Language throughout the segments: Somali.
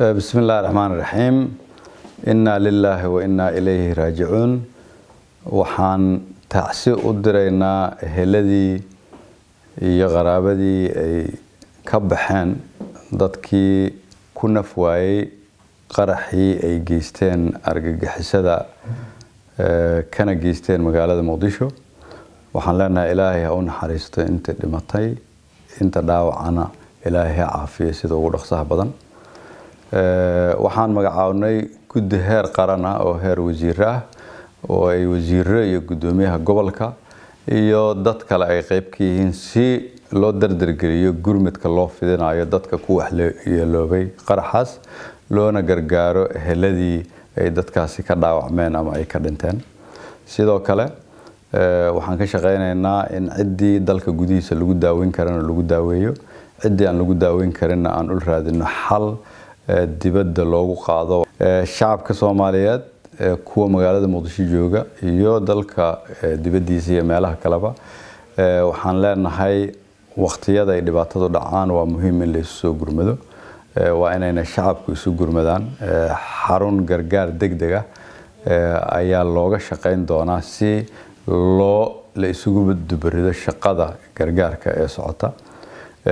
Bismi illahi raxmaan raxiim. Innaa lilaahi wa innaa ilayhi raajicuun. Waxaan tacsi u diraynaa eheladii iyo qaraabadii ay ka baxeen dadkii ku naf waayey qaraxii ay geysteen argagixisada, kana geysteen magaalada Muqdisho. Waxaan leenahay, Ilaahay ha u naxariisto inta dhimatay, inta dhaawacana Ilaahay ha caafiyo sida ugu dhaqsaha badan. Waxaan magacaabnay guddi heer qaran ah oo heer wasiiro ah, oo ay wasiiro iyo guddoomiyaha gobolka iyo dad kale ay qeyb ka yihiin, si loo dardargeliyo gurmudka loo fidinayo dadka ku waxyeeloobay qaraxaas, loona gargaaro eheladii ay dadkaasi ka dhaawacmeen ama ay ka dhinteen. Sidoo kale, waxaan ka shaqeynaynaa in ciddii dalka gudihiisa lagu daaweyn karana lagu daaweeyo, ciddii aan lagu daaweyn karinna aan ul raadino xal dibadda loogu qaado. Shacabka Soomaaliyeed, kuwa magaalada Muqdisho jooga iyo dalka dibaddiisa iyo meelaha kaleba, waxaan leenahay, waqtiyada ay dhibaatadu dhacaan waa muhiim in la isu soo gurmado. Waa inayna shacabku isu gurmadaan. Xarun gargaar degdeg ah ayaa looga shaqeyn doonaa si loo la isugu dubarido shaqada gargaarka ee socota.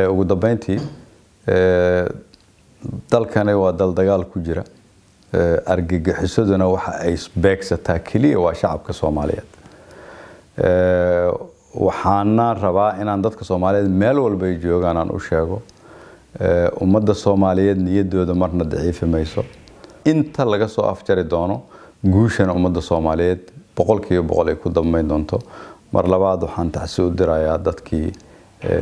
Ugu dambeyntii, dalkani waa dal dagaal ku jira, argagixisaduna waxa ay beegsataa keliya waa shacabka Soomaaliyeed. Waxaana rabaa inaan dadka Soomaaliyeed meel walba ay joogaan aan u sheego, ummadda Soomaaliyeed niyaddooda marna daciifi mayso inta laga soo afjari doono. Guushana ummadda Soomaaliyeed 100% ay ku dambeyn doonto. Mar labaad waxaan tacsi u dirayaa dadkii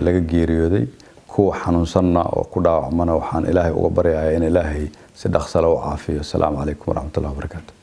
laga geeriyooday, kuwa xanuunsanna oo ku dhaawacmana waxaan Ilaahay uga baryayaa in Ilaahay si dhaqsale u caafiyo. Asalaamu calaykum waraxmatullahi wabarakaatu.